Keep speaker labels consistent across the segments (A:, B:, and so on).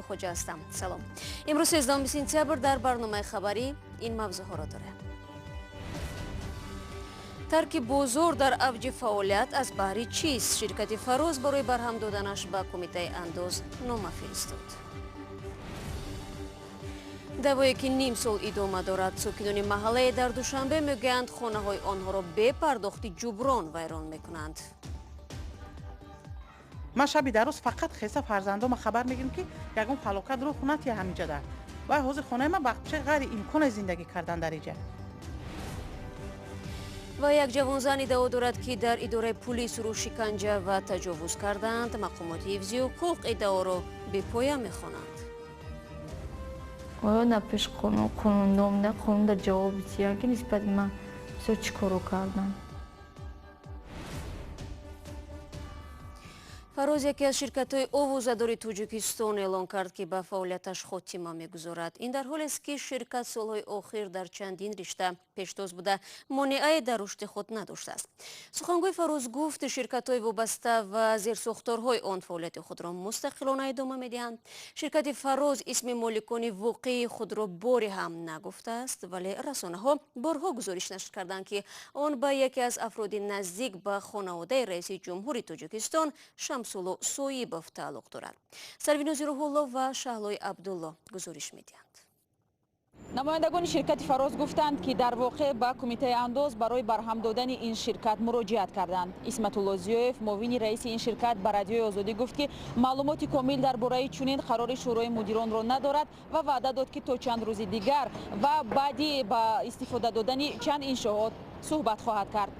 A: Дилхоҷа ҳастам. Салом. Имрӯз 13 сентябр дар барномаи хабарӣ ин мавзӯъҳоро дорем. Тарки бозор дар авҷи фаъолият аз баҳри чист? Ширкати Фароз барои барҳам доданаш ба Кумитаи андоз нома фиристод. Даъвое ки ним сол идома дорад, сокинони маҳаллае дар Душанбе мегӯянд, хонаҳои онҳоро бе пардохти ҷуброн вайрон мекунанд.
B: Ман шаби дар рӯз фақат хеса фарзандома хабар мегирем, ки ягон фалокат рух натия ҳаминҷада. Вай ҳозир хонаи ман бахча ғайри имконе зиндагӣ кардан дар иҷа.
A: Ва як ҷавонзан иддао дорад, ки дар идораи пулис ӯро шиканҷа ва таҷовуз кардаанд. Мақомоти ҳифзи ҳуқуқ иддаоро бепоя мехонанд.
C: Оё на пеш қонун қонун қонун дар ҷавоб битиян, ки нисбати ман бисёр чӣ коро карданд.
A: Фароз, яке аз ширкатҳои овозадори Тоҷикистон, эълон кард, ки ба фаъолияташ хотима мегузорад. Ин дар ҳолест, ки ширкат солҳои охир дар чандин ришта пештоз буда, монеае дар рушди худ надоштааст. Сухангӯи Фароз гуфт, ширкатҳои вобаста ва зерсохторҳои он фаъолияти худро мустақилона идома медиҳанд. Ширкати Фароз исми моликони воқеии худро боре ҳам нагуфтааст, вале расонаҳо борҳо гузориш нашр карданд, ки он ба яке аз афроди наздик ба хонаводаи раиси ҷумҳури Тоҷикистон Шамсулло Соибов тааллуқ дорад. Сарвинози Рӯҳулло ва Шаҳлои Абдулло гузориш медиҳанд.
D: Намояндагони ширкати Фароз гуфтанд, ки дар воқеъ ба Кумитаи андоз барои барҳам додани ин ширкат муроҷиат карданд. Исматулло Зиёев, муовини раиси ин ширкат, ба Радиои Озодӣ гуфт, ки маълумоти комил дар бораи чунин қарори Шӯрои мудиронро надорад ва ваъда дод, ки то чанд рӯзи дигар ва баъди ба истифода додани чанд иншоот суҳбат хоҳад кард.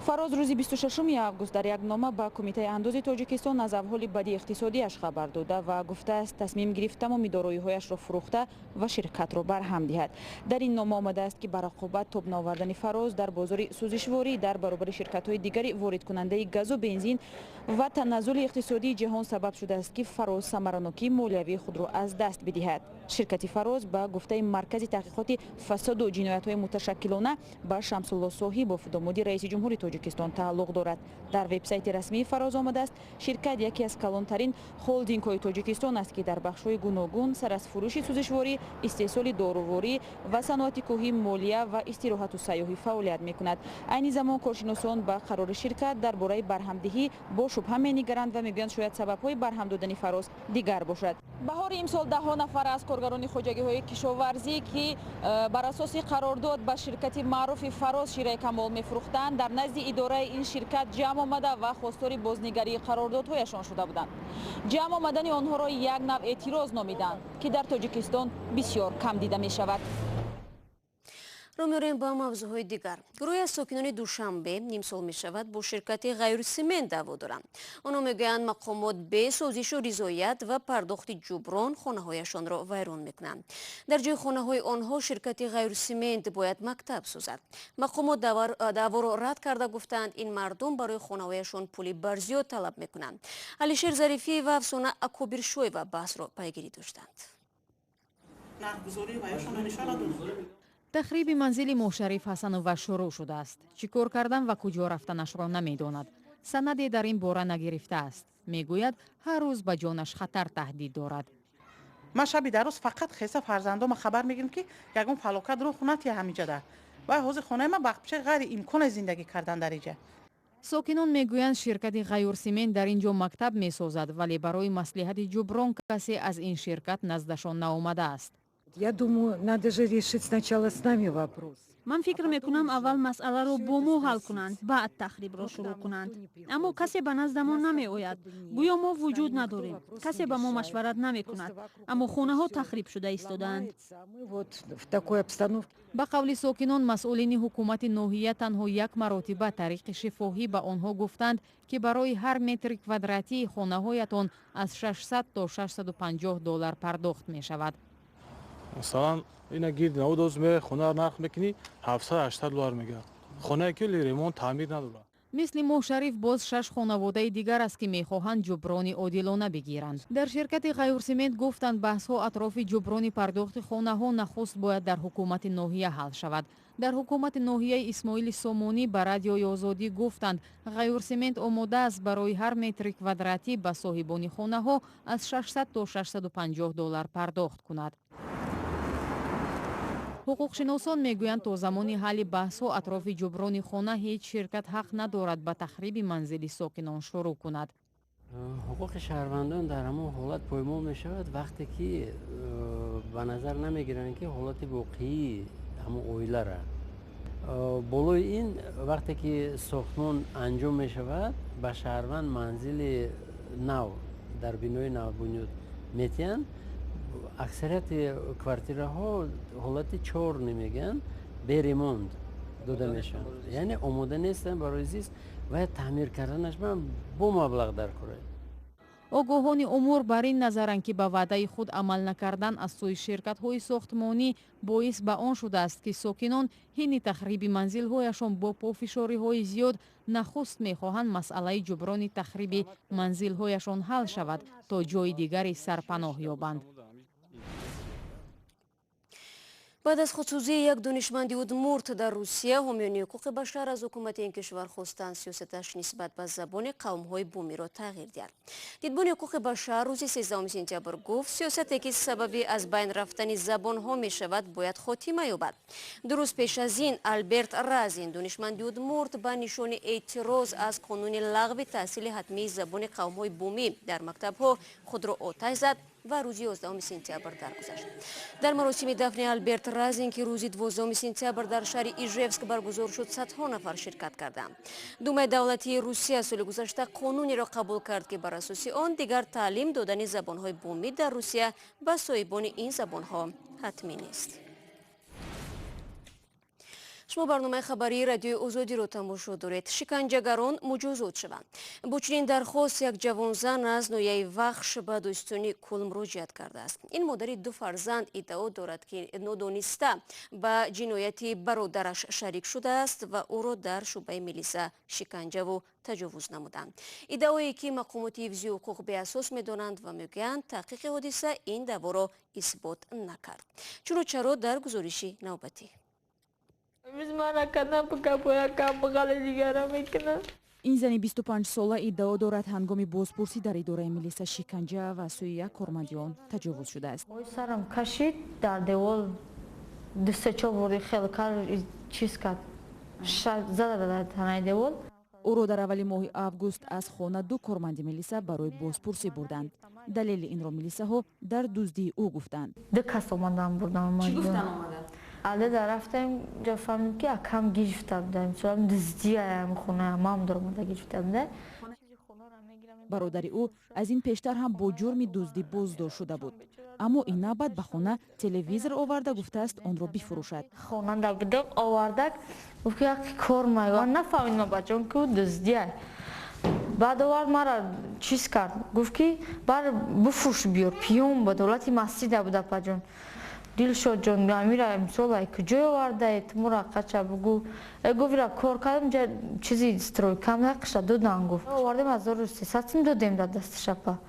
D: Фароз рӯзи 26 август дар як нома ба Кумитаи андози Тоҷикистон аз авҳоли бади иқтисодиаш хабар дода ва гуфтааст, тасмим гирифт тамоми дороиҳояшро фурӯхта ва ширкатро барҳам диҳад. Дар ин нома омадааст, ки ба рақобат тоб наовардани Фароз дар бозори сӯзишворӣ дар баробари ширкатҳои дигари воридкунандаи газу бензин ва таназзули иқтисодии ҷаҳон сабаб шудааст, ки Фароз самаранокии молиявии худро аз даст бидиҳад. Ширкати Фароз, ба гуфтаи Маркази таҳқиқоти фасоду ҷиноятҳои муташаккилона, ба Шамсулло Соҳибов, домоди раиси ҷумҳури Тоҷикистон, тааллуқ дорад. Дар вебсайти расмии Фароз омадааст, ширкат яке аз калонтарин холдингҳои Тоҷикистон аст, ки дар бахшҳои гуногун сар аз фурӯши сӯзишворӣ, истеҳсоли доруворӣ ва саноати кӯҳӣ, молия ва истироҳату сайёҳӣ фаъолият мекунад. Айни замон коршиносон ба қарори ширкат дар бораи барҳамдиҳӣ бо шубҳа менигаранд ва мегӯянд, шояд сабабҳои барҳам додани Фароз дигар бошад. Баҳори имсол даҳҳо нафар аз коргарони хоҷагиҳои кишоварзӣ, ки бар асоси қарордод ба ширкати маъруфи Фароз шираи камол мефурӯхтанд, дар назди идораи ин ширкат ҷамъ омада ва хостори бознигарии қарордодҳояшон шуда буданд. Ҷамъ омадани онҳоро як навъ эътироз номиданд, ки дар Тоҷикистон бисёр кам дида мешавад.
A: Рӯ меорем ба мавзӯъҳои дигар. Гурӯҳе аз сокинони Душанбе нимсол мешавад, бо ширкати Ғайрсимент даъво доранд. Онҳо мегӯянд, мақомот бе созишу ризоят ва пардохти ҷуброн хонаҳояшонро вайрон мекунанд. Дар ҷои хонаҳои онҳо ширкати Ғайрсимент бояд мактаб созад. Мақомот даъворо рад карда, гуфтаанд, ин мардум барои хонаҳояшон пули барзиёд талаб мекунанд. Алишер Зарифӣ ва Афсона Акобиршоева баҳсро пайгирӣ доштанд.
E: Тахриби манзили Моҳшариф Ҳасанова шурӯъ шудааст. Чӣ кор кардан ва куҷо рафтанашро намедонад. Санаде дар ин бора нагирифтааст. Мегӯяд, ҳар рӯз ба ҷонаш хатар таҳдид дорад.
B: Ман шаби дар рӯз фақат хеса фарзандома хабар мегирем, ки ягон фалокат рух натия ҳаминҷада. Вай ҳозир хонаи ман бахча ғайри имконе зиндагӣ кардан дар иҷа.
E: Сокинон мегӯянд, ширкати Ғайюрсимент дар ин ҷо мактаб месозад, вале барои маслиҳати ҷуброн касе аз ин ширкат наздашон наомадааст.
F: Я думаю, надо же решить сначала с нами вопрос.
G: Ман фикр мекунам, аввал масъаларо бо мо ҳал кунанд, баъд тахрибро шурӯъ кунанд. Аммо касе ба назда мо намеояд, гӯё мо вуҷуд надорем. Касе ба мо машварат намекунад, аммо хонаҳо тахриб шуда истодаанд.
E: Ба қавли сокинон, масъулини ҳукумати ноҳия танҳо як маротиба тариқи шифоҳӣ ба онҳо гуфтанд, ки барои ҳар метри квадратии хонаҳоятон аз 600 то 650 доллар пардохт мешавад.
H: Масалан, ина гирд навдоз ме хона нарх мекунӣ, 700-800 доллар мегирад. Хонае ки ремонт, таъмир надорад.
E: Мисли Моҳшариф боз шаш хонаводаи дигар аст, ки мехоҳанд ҷуброни одилона бигиранд. Дар ширкати Ғайюрсимент гуфтанд, баҳсҳо атрофи ҷуброни пардохти хонаҳо нахуст бояд дар ҳукумати ноҳия ҳал шавад. Дар ҳукумати ноҳияи Исмоили Сомонӣ ба Радиои Озодӣ гуфтанд, Ғайюрсемент омода аст барои ҳар метри квадратӣ ба соҳибони хонаҳо аз 600 то 650 доллар пардохт кунад. Ҳуқуқшиносон мегӯянд, то замони ҳалли баҳсҳо атрофи ҷуброни хона ҳеҷ ширкат ҳақ надорад ба тахриби манзили сокинон шурӯъ кунад.
I: Ҳуқуқи шаҳрвандон дар ҳамон ҳолат поймол мешавад, вақте ки ба назар намегиранд, ки ҳолати воқеии ҳамон оилара. Болои ин, вақте ки сохтмон анҷом мешавад, ба шаҳрванд манзили нав дар бинои навбунёд метиҳанд. Аксарияти квартираҳо ҳолати чёрный мегӯянд, бе ремонт дода мешаванд, яъне омода нестанд барои зист ва таъмир карданаш бо маблағ дар кор.
E: Огоҳони умур бар ин назаранд, ки ба ваъдаи худ амал накардан аз сӯи ширкатҳои сохтмонӣ боис ба он шудааст, ки сокинон ҳини тахриби манзилҳояшон бо пофишориҳои зиёд нахуст мехоҳанд масъалаи ҷуброни тахриби манзилҳояшон ҳал шавад, то ҷои дигари сарпаноҳ ёбанд.
A: Баъд аз худсӯзии як донишманди удмурт дар Русия, ҳомиёни ҳуқуқи башар аз ҳукумати ин кишвар хостанд сиёсаташ нисбат ба забони қавмҳои бумиро тағйир диҳад. Дидбони ҳуқуқи башар рӯзи 13 сентябр гуфт, сиёсате ки сабаби аз байн рафтани забонҳо мешавад, бояд хотима ёбад. Ду рӯз пеш аз ин Алберт Разин, донишманди удмурт, ба нишони эътироз аз қонуни лағви таҳсили ҳатмии забони қавмҳои бумӣ дар мактабҳо худро оташ зад ва рӯзи 11 сентябр даргузашт. Дар маросими дафни Алберт Разин, ки рӯзи 12 сентябр дар шаҳри Ижевск баргузор шуд, садҳо нафар ширкат карданд. Думаи давлатии Русия соли гузашта қонунеро қабул кард, ки бар асоси он дигар таълим додани забонҳои бумӣ дар Русия ба соҳибони ин забонҳо ҳатмӣ нест. Шумо барномаи хабарии Радиои Озодиро тамошо доред. Шиканҷагарон муҷозот шаванд. Бо чунин дархост як ҷавонзан аз ноҳияи Вахш ба дӯстони Кул муроҷиат кардааст. Ин модари ду фарзанд иддао дорад, ки нодониста ба ҷинояти бародараш шарик шудааст ва ӯро дар шӯъбаи милиса шиканҷаву таҷовуз намуданд. Иддаое ки мақомоти ҳифзи ҳуқуқ беасос медонанд ва мегӯянд, таҳқиқи ҳодиса ин даъворо исбот накард. Чуну чаро дар гузориши навбатӣ.
D: Ин зани 25-сола иддао дорад, ҳангоми бозпурсӣ дар идораи милиса шиканҷа ва сӯи як корманди он таҷовуз шудааст.
C: Сарам кашид, дар девол ду-се-чор бори хел чиз кард, зада дар танаи девол.
D: Ӯро дар аввали моҳи август аз хона ду корманди милиса барои бозпурсӣ бурданд. Далели инро милисаҳо дар дуздии ӯ гуфтанд.
C: Ду кас омадан бурдан.
D: Чӣ гуфтан омаданд?
C: Алда рафтем, ҷо фаҳмидем, ки акам гирифта будам. Мисолам, дуздияям хона мам даромада гирифта буда.
D: Бародари ӯ аз ин пештар ҳам бо ҷурми дуздӣ боздошт шуда буд, аммо ин навбат ба хона телевизор оварда, гуфтааст, онро бифурӯшад.
C: Хонанда будам, овардак, гуфт, ки як кор ман нафаҳмидам, бачон, ки дуздия. Баъд овард, мара чиз кард, гуфт, ки бар бифурӯш, биёр. Пиён ба давлати масҷида буда, паҷон. Дилшодҷон, амира мисол ай куҷой овардаед, мура қача бугу. Гуфт, ира кор кардам, чизи стройкам ҳаққиша додан, гуфт. Овардем, 1300 сум додем дар дасти шапа.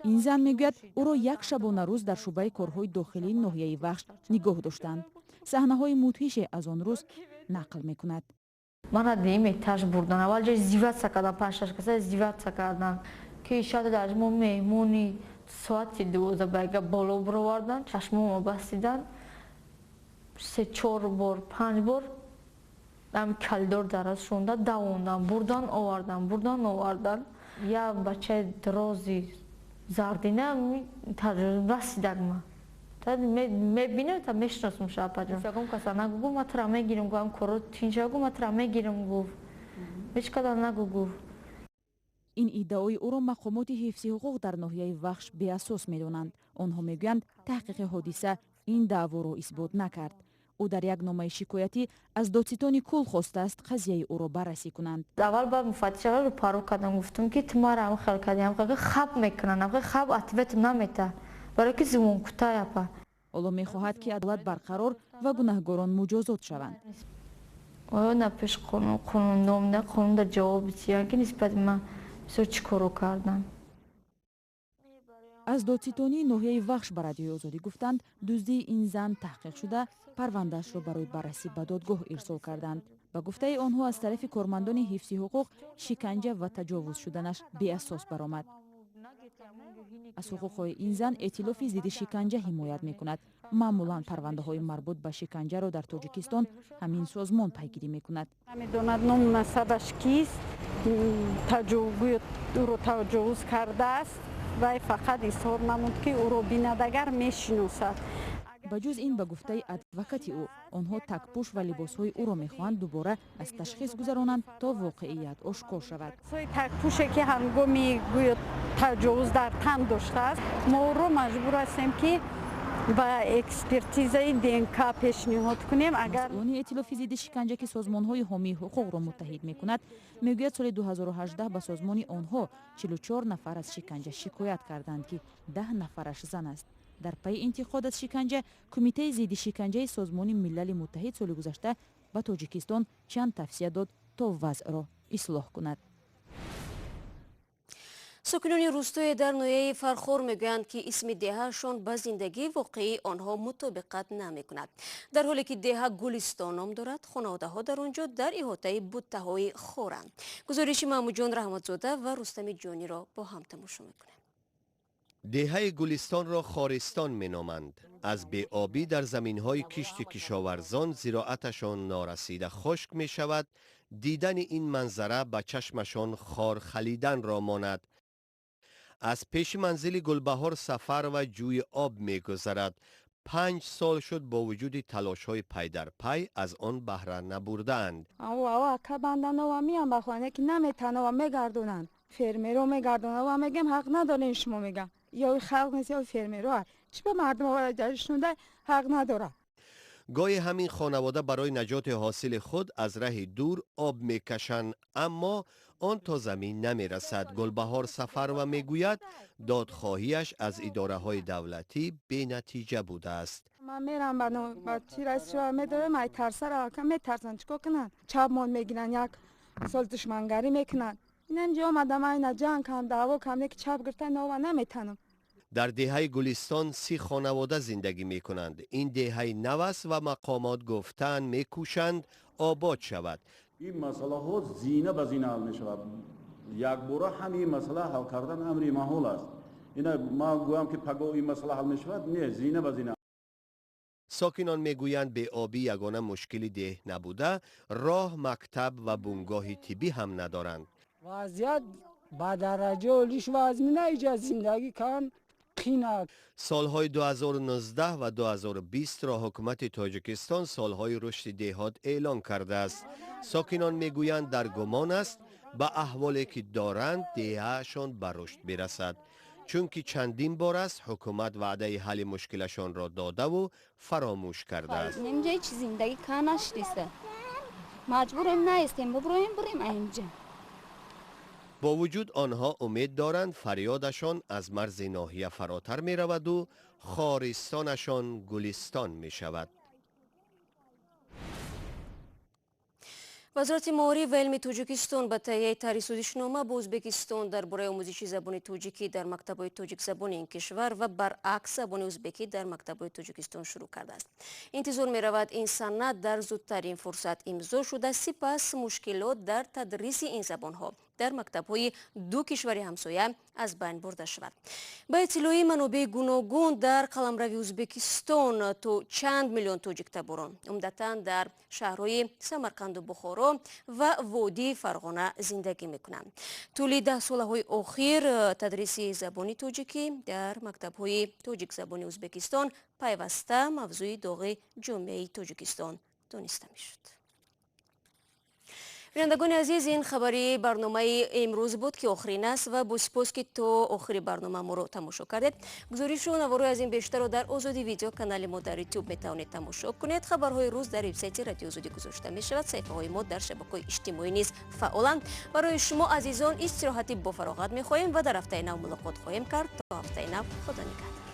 D: Ин зан мегӯяд, ӯро як шабонарӯз дар шӯъбаи корҳои дохилии ноҳияи Вахш нигоҳ доштанд. Саҳнаҳои мудҳише аз он рӯз нақл мекунад.
C: Мана дуюм этаж бурдан, аввал ҷо издеваться кардан, панҷ-шаш каса издеваться кардан, ки шаҳда дар мо меҳмони, соати 12 байга боло бировардан, чашмомо бастидан, се чор бор, панҷ бор ам калидор дараз шонда давондан, бурдан, овардан, бурдан, овардан. Як бачаи дрози зардина расидаг ма мебинем, та мешиносум шапаҷон. Ягон каса нагу, гуфт, ма тура мегирим, гуфт, коро тинча, гуфт, ма тура мегирим, гуфт, ҳеҷ када нагу, гуфт.
D: Ин иддаои ӯро мақомоти ҳифзи ҳуқуқ дар ноҳияи Вахш беасос медонанд. Онҳо мегӯянд, таҳқиқи ҳодиса ин даъворо исбот накард. Ӯ дар як номаи шикоятӣ аз додситони кул хостааст, қазияи ӯро баррасӣ кунанд.
C: Аввал ба муфаттишава рӯпарӯ кардам, гуфтам, ки ту мара ам хел кардӣ, ам хаб мекунанд, ам хаб ответам намета, барое ки зувонкӯтай апа.
D: Ҳоло мехоҳад, ки адолат барқарор ва гунаҳгорон муҷозот шаванд.
C: Оё на пеш қонун қонун қонун дар ҷавоб диҳанд, ки нисбати ман бисёр чӣ коро кардан.
J: Аз додситонии ноҳияи Вахш ба Радиои Озодӣ гуфтанд, дуздии ин зан таҳқиқ шуда, парвандаашро барои баррасӣ ба додгоҳ ирсол карданд. Ба гуфтаи онҳо, аз тарафи кормандони ҳифзи ҳуқуқ шиканҷа ва таҷовуз шуданаш беасос баромад. Аз ҳуқуқҳои ин зан Эътилофи зидди шиканҷа ҳимоят мекунад. Маъмулан парвандаҳои марбут ба шиканҷаро дар Тоҷикистон ҳамин созмон пайгирӣ мекунад.
K: Намедонад ному насабаш кист, ӯро таҷовуз кардааст, вай фақат изҳор намуд, ки ӯро бинад, агар мешиносад.
J: Ба ҷуз ин, ба гуфтаи адвокати ӯ, онҳо такпӯш ва либосҳои ӯро мехоҳанд дубора аз ташхис гузаронанд, то воқеият ошкор шавад.
K: Такпӯше, ки ҳангоми гӯё таҷовуз дар тан доштааст, мо ӯро маҷбур ҳастем, ки ба экспертизаи ДНК пешниҳод кунем. Агар
J: Масъулони Эътилофи зидди шиканҷа, ки созмонҳои ҳомии ҳуқуқро муттаҳид мекунад, мегӯяд, соли 2018 ба созмони онҳо 44 нафар аз шиканҷа шикоят карданд, ки 10 нафараш зан аст. Дар пайи интиқод аз шиканҷа, Кумитаи зидди шиканҷаи Созмони Милали Муттаҳид соли гузашта ба Тоҷикистон чанд тавсия дод, то вазъро ислоҳ кунад.
A: Сокинони рӯстое дар ноҳияи Фархор мегӯянд, ки исми деҳаашон ба зиндагии воқеии онҳо мутобиқат намекунад. Дар ҳоле ки деҳа Гулистон ном дорад, хонаводаҳо дар он ҷо дар иҳотаи буттаҳои хоранд. Гузориши Маҳмудҷон Раҳматзода ва Рустами Ҷониро бо ҳам тамошо мекунем.
L: Деҳаи Гулистонро Хористон меноманд. Аз беобӣ дар заминҳои кишти кишоварзон зироаташон норасида хушк мешавад. Дидани ин манзара ба чашмашон хор халиданро монад. Аз пеши манзили Гулбаҳор Сафарова ҷӯи об мегузарад. 5 сол шуд, бо вуҷуди талошҳои пайдарпай аз он баҳра набурдаанд.
M: Меям ба хона, ки наметанова мегардонанд, фермеро мегардонанд ва мегем, ҳақ надорем шумо, мегам, ё халқ нест, ё фермеро чӣ ба мардум шунда ҳақ надорад.
L: Гоҳе ҳамин хонавода барои наҷоти ҳосили худ аз раҳи дур об мекашанд, аммо он то замин намерасад. Гулбаҳор Сафарова мегӯяд, додхоҳиаш аз идораҳои давлатӣ бенатиҷа будааст.
M: Ман мерам ба чира медорам, ай тарсара метарсанд, чикор кунанд, чапмон мегиранд, як мисол душмангарӣ мекунанд. Инам ҷо омадам, айна ҷанг кам, даъво кам, ки чап гирифта нова наметанам.
L: Дар деҳаи Гулистон 30 хонавода зиндагӣ мекунанд. Ин деҳаи нав аст ва мақомот гуфтаанд, мекӯшанд обод шавад.
N: Ин масъалаҳо зина ба зина ҳал мешавад. Якбора ҳамин масъала ҳал кардан амри маҳол аст. Ина ман гӯям, ки пагоҳ ин масъала ҳал мешавад, не, зина ба зина.
L: Сокинон мегӯянд, беобӣ ягона мушкили деҳ набуда, роҳ, мактаб ва бунгоҳи тиббӣ ҳам надоранд.
O: Вазъият ба дараҷаи олиш вазмина, иҷа зиндагӣ кан қина.
L: Солҳои 2019 ва 2020-ро ҳукумати Тоҷикистон солҳои рушди деҳот эълон кардааст. Сокинон мегӯянд, дар гумон аст, ба аҳволе ки доранд, деҳаашон ба рушд бирасад, чунки чандин бор аст ҳукумат ваъдаи ҳалли мушкилашонро додаву фаромӯш кардааст.
P: Инҷа ҳеч зиндагӣ кан нашдиста, маҷбурем, наистем, буброем, бурем инҷа.
L: Бо вуҷуд онҳо умед доранд, фарёдашон аз марзи ноҳия фаротар мераваду хористонашон гулистон мешавад.
A: Вазорати маориф ва илми Тоҷикистон ба таҳияи тарҳи созишнома бо Ӯзбекистон дар бораи омӯзиши забони тоҷикӣ дар мактабҳои тоҷикзабони ин кишвар ва баръакс забони ӯзбекӣ дар мактабҳои Тоҷикистон шурӯъ кардааст. Интизор меравад, ин санад дар зудтарин фурсат имзо шуда, сипас мушкилот дар тадриси ин забонҳо дар мактабҳои ду кишвари ҳамсоя аз байн бурда шавад. Ба иттилои манобеи гуногун, дар қаламрави Ӯзбекистон то чанд миллион тоҷиктаборон, умдатан дар шаҳрҳои Самарқанду Бухоро ва водии Фарғона зиндагӣ мекунанд. Тӯли даҳсолаҳои охир тадриси забони тоҷикӣ дар мактабҳои тоҷикзабони Ӯзбекистон пайваста мавзӯи доғи ҷомеаи Тоҷикистон дониста мешуд. Бинандагони азиз, ин хабари барномаи имрӯз буд, ки охирин аст, ва бо сипос, ки то охири барнома моро тамошо кардед. Гузоришу наворҳои аз ин бештарро дар Озодӣ Видео, канали мо дар Ютуб, метавонед тамошо кунед. Хабарҳои рӯз дар вебсайти Радиои Озодӣ гузошта мешавад. Саҳифаҳои мо дар шабакаҳои иҷтимоӣ низ фаъоланд. Барои шумо азизон истироҳати бофароғат мехоҳем ва дар ҳафтаи нав мулоқот хоҳем кард. То ҳафтаи нав, Худо нигаҳдор.